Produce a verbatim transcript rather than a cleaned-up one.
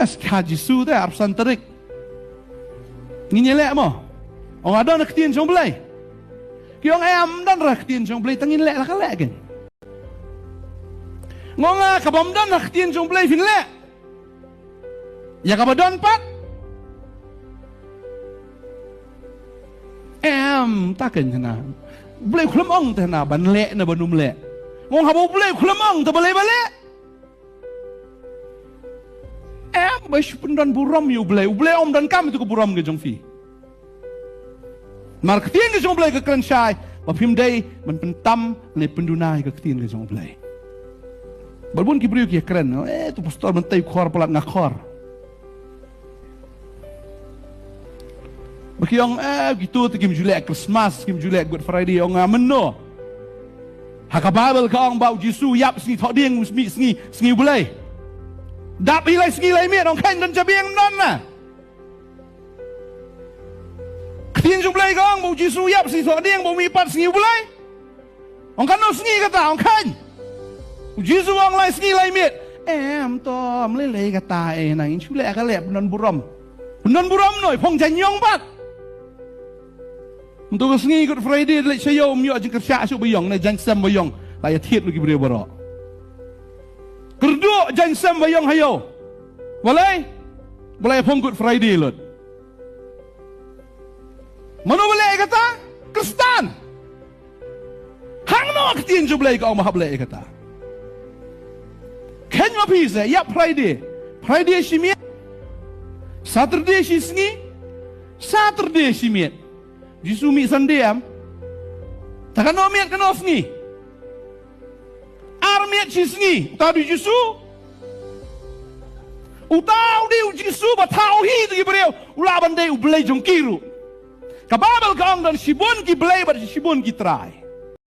Kha Jisu te arphew san tarik. Ngin ïaleh mo? Ong nga don ha ktien jong Blei. Ki ong em, don ha ktien jong Blei, tang ngin leh la ka leh kein. Nga ong nga, kaba ym don ha ktien jong Blei phin leh ïa kaba don pat? Em, ta kein hana. Blei u khlem ong te hana ban leh ne ban ym leh. Nga ong haba Blei u khlem ong te balei ba leh? Em, ba shu pyndon burom ïa U Blei. U Blei um donkam ïa tu ka burom ka jong phi. Namar ka ktien ka jong U Blei ka kren shai ba phim dei ban pyntam ne pynduna ïa ka ktien ka jong U Blei. Bad bun ki briew ki kren, eh, tu pastor mynta u khor palat, nga khor. Ba ki ong, eh, kito te kim ju leh Christmas, kim ju leh Good Friday, ong nga mynno? Ha ka Baibl ka ong ba U Jisu u ïap sngi Thohdieng, u mih sngi, sngi U Blei. Dap hi lai sngi lai miet, ong kheiñ, don jabieng, ym don na. Ktien jong U Blei ka ong ba U Jisu u ïap sngi Thohdieng, ba u mih pat sngi U Blei. Ong katno sngi kata, ong kheiñ. U Jisu u ong lai sngi lai miet. Em to, ym lei lei kata, eh, nang ngin shu leh ka leh pyndon burom. Pyndon burom noh, phong jaiñïong pat. Mynta ka sngi Good Friday, leit sha ïew, ym ïoh jingkyrshan shuh ba ïong, ne jaiñsem ba ïong. La ïathied lut ki briew baroh. Kyrduh jaiñsem ba ïong ha ïew. Balei? Balei phong Good Friday lut? Mano ba leh kata? Khristan. Hangno ha ktien jong U Blei ka ong ba hap leh kata? Kheiñ ma phi se, ïap Friday. Friday shi miet. Saturday shi sngi. Saturday shi miet. Jisu mih Sunday em? Ta kano miet kano sngi? Ar miet shi sngi. Uta u dei U Jisu? Uta u dei U Jisu ba thaw hi ïa ki briew, u lah ban dei U Blei jong ki ruh. Ka Baibl ka ong don shibun ki blei bad shibun ki trai.